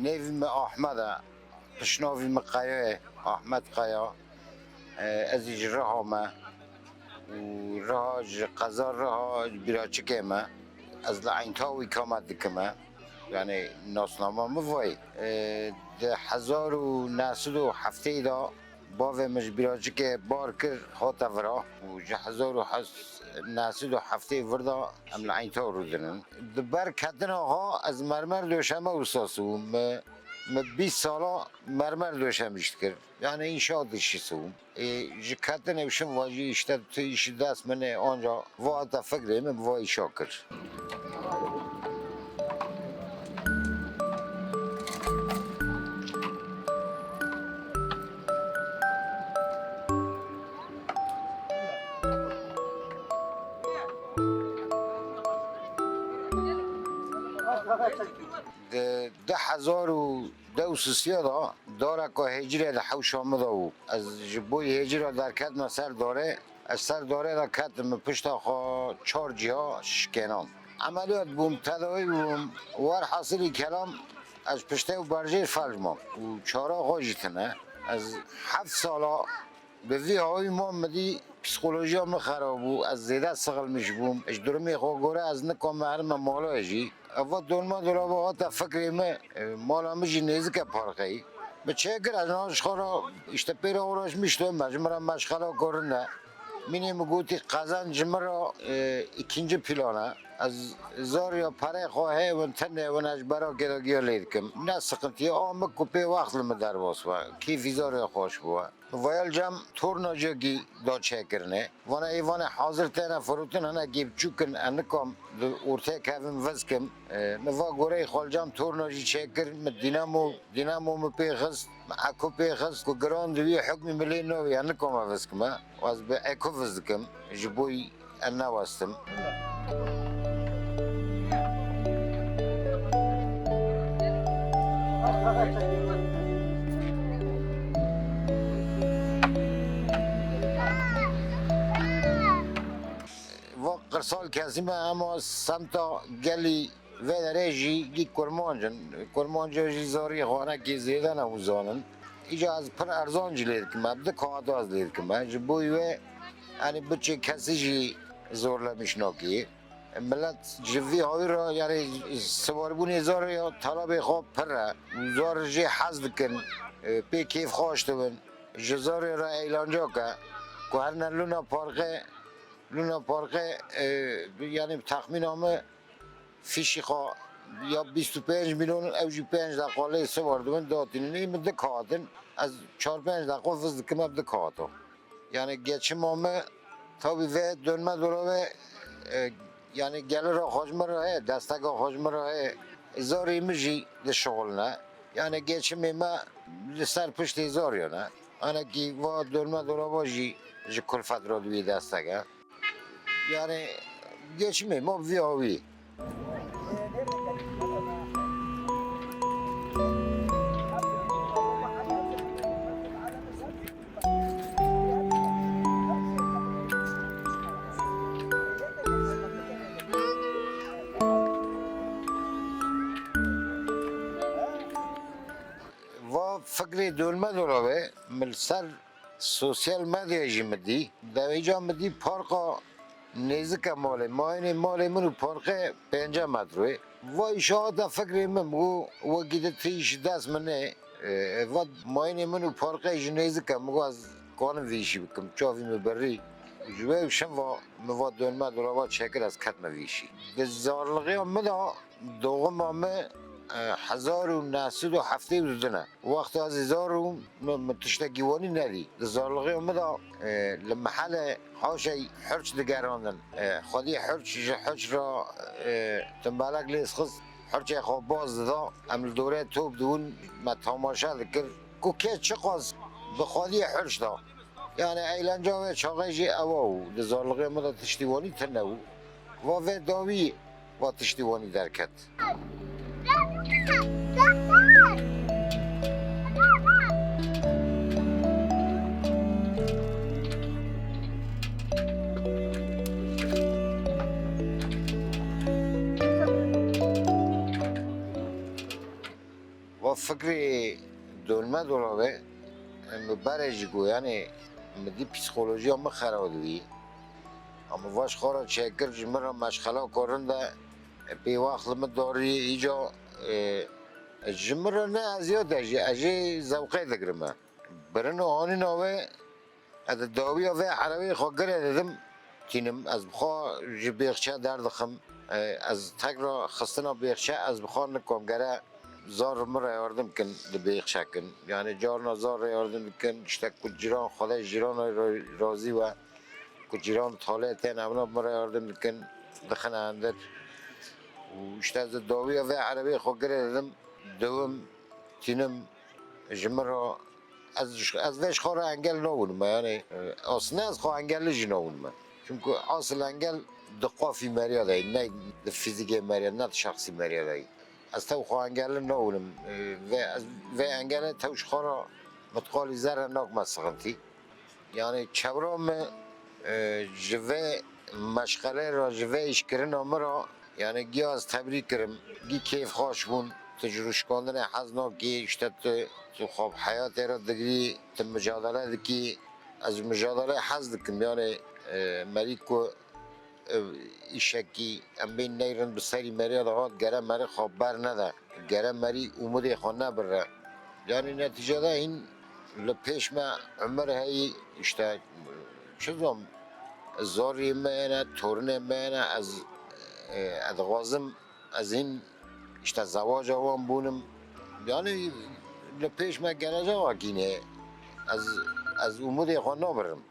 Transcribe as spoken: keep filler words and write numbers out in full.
Nêvî me Ahmed e, pişnavî me Qaya ye, Ahmed Qaya. E, ez jî ji Riha me û Riha, ji qeza Riha, ji Bîraçikê me. Ez li Eyntaw îkamet dikime. Yani nasnama min vay. E, di hezar û neh sed û heftê de bavê min ji Bîraçikê bar kir, hate vira û ji hezar û neh sed û heftê vir de em li Eyntaw rûdinin. Di ber ketina xwe ez mermer döşeme ustas bûm. Min, min bîst sala mermer döşemîş dikir. Yani inşaat işçisi bûm. Ê, ji ketinê û şim vajî, işte tu işi dest min e, anca va hate fikrê min, va işa kir. Di du hezar û deh û sisiya de dareka hêcîrê di hewşa min de bû. Ez ji bo hêcîra derketime ser darê, ez ser darê de ketim, min pişta xwe çar cîha şikênand. Emeliyat bûm, tedawî bûm, werhasilî kelam ez piştê û berjêr felc mam û çara xwe jî tune. Ez heft sala Bi vî hawî mam min dî, psîkolojiya min xerab bû, ez zêde sixilmîş bûm. Ji durumê xwe gore ez nikame herime mala jî. Eva dolma dolaba hate fikrê min, e, mala min jî nêzik e parxeyî. Min çêkir, ez niha ji xwe re, îşte pê re uğraşmîş dibim, ji min re meşxela kurin e. Mînê min gotî qezenc ji min re, e, îkinci plan e. Ez zar ya perê xwe heye win tenê win ez ji berakê de giya lê dikim. Ne siqintiye a min ku pê wext li min derbas be. Kêfî zar ya xweş bû. Vayel cem tornaciyekî da çêkirinê. Vana ê vanê hazir têne firotin, hinekî biçûk in, ez nikam di ortê kevim vizkim. E, niva goreyê xwe li cem tornacî çêkir, min dînamo, dînamo min pê xist, min eko pê xist, ku giran di wî hukmî min lê navê, ez nikam vizkime. Ez bi eko viz dikim, ji bo ez newestim. Va qirsal kesî me, ema semta gelî vê derê jî gî kurmanc in. Kurmanca jî zarî xwanekî zêde ne û zanin. Îca ez pir erzan jî lê dikim, ez di kağıt az lê dikim. Ji bo wê, yani biçê kesî jî zorlemiş nakî. Millet ji vî hawî re, yani siwarbûnê zarê ya talabê xwe pir e. Zar jê hez dikin, pê kêf xweş dibin. Ji zarê re eğlence ke, ku herine Luna Parkê, Luna Parkê, e, yani texmîna min fîşî xwe ya bîst û pênc milyon, ew jî pênc deqa lê siwar dibin, datînin. Ê min di kağıt in, ez çar pênc deqa fiz dikim ev di kağıta. Yani geçima min tabi vê dönme dolabê, e, yani gelira xwe ji min re heye, desteka xwe ji min re heye. Zarê min jî dişixulne. Yani geçimê me li ser piştê zarê ne. Anekî va dönme dolaba jî ji kulfet re dibî destek e. Yani geçimê me bi vî hawî. Fikrê dolme dolabê min li ser sosyal medyayê jî min dî. Dewêca min dî parka nêzike malê. Mayînê malê min û parkê pêncî metroyê. Va îşa hate fikrê min, min got, wekî di ti îşî dest min nê. E, va mayînê min û parkê ji nêzike, min got, ez kanim vî îşî bikim. Çavî min birî. Ji wê û şeva min va dolme dolaba çêkir, ez ketime vî îşî. Di zarlixiya min de Doğuma min, e, hezar û neh sed û heftê û du ne. Wexta ez ê zar û min, min tiştekî wanî nedî. Di zarlixiya min de, e, li mehele haşey hurç digerandin. E, xwedî hurç ji hurç re, e, timbelek lê dixist, hurçê xwe baz dida. Em li dorê top dibûn, me tamaşe dikir. Ku kê çiqas bi xwediyê hurç da. Yani eğlence ve çaxê jî ewa û di zarlixiya min de tiştî wanî tune û va vê dawî va tiştî wanî derket. Va fikrê dolme dolabê, em bi berê jî ku, yani, min dî psîkolojiya min xera dibî. Em va ji xwe re çêkir, ji min re meşxela korin de, e, bêwext li min darî, îca, e, ji min re ne ez ya de jî, ez jê zewqê digirime. Birin û anîna wê, ez di dawiya vê erebeyê xwe girê didim, tînim. Ez bi xwe ji bêxçe derdixim. E, ez tek re xistina bêxçe, ez bi xwe nikom, gere zar min re yardim kin di bêxçe kin. Yani carna zar re yardim dikin, işte ku ciran, Xwedê jiran re razî we, ku ciran talê tên, evna min re yardim dikin, dixine endir. Û işte ez di dawiya vê erebeyê xwe girê didim, dewim, tînim, ji min re, ez, ez vê ji xwe re engel nawînime, yani, e, aslında ez xwe engelli jî nawînime. Çünkü asıl engel di qafî meriya de ye, ne di fîzîkê meriya, ne di şexsî meriya de ye. Ez tew xwe engelli nawînim, e, vê, ez, vê engele tew ji xwe re mitqalî zerre nakime sixintî. Yani çewra min, e, ji vê meşxelê re, ji vê îşkirina min re, yani giya ez tebrîk kirim, gî kêfxweş bûn, tu ji rûşkandinê hez nakî, işte tu, tu xwe bi heyatê re digirî, tu micadele dikî, ez ji micadele hez dikim, yani, e, merî ku, e, îşekî em bên neyrin bi serî meriya de hat, gere merî xwe bernede, gere merî umudê xwe nebirre. Yani netîcede hîn li pêş me umir heyî, işte, çi zam, zariyê me hene, torinê me hene, ez, e, ez dixwazim, ez hîn, işte, zewaca wan bûnim. Yani li pêş me gelecek akîne. Ez, ez umudê xwe nabirim.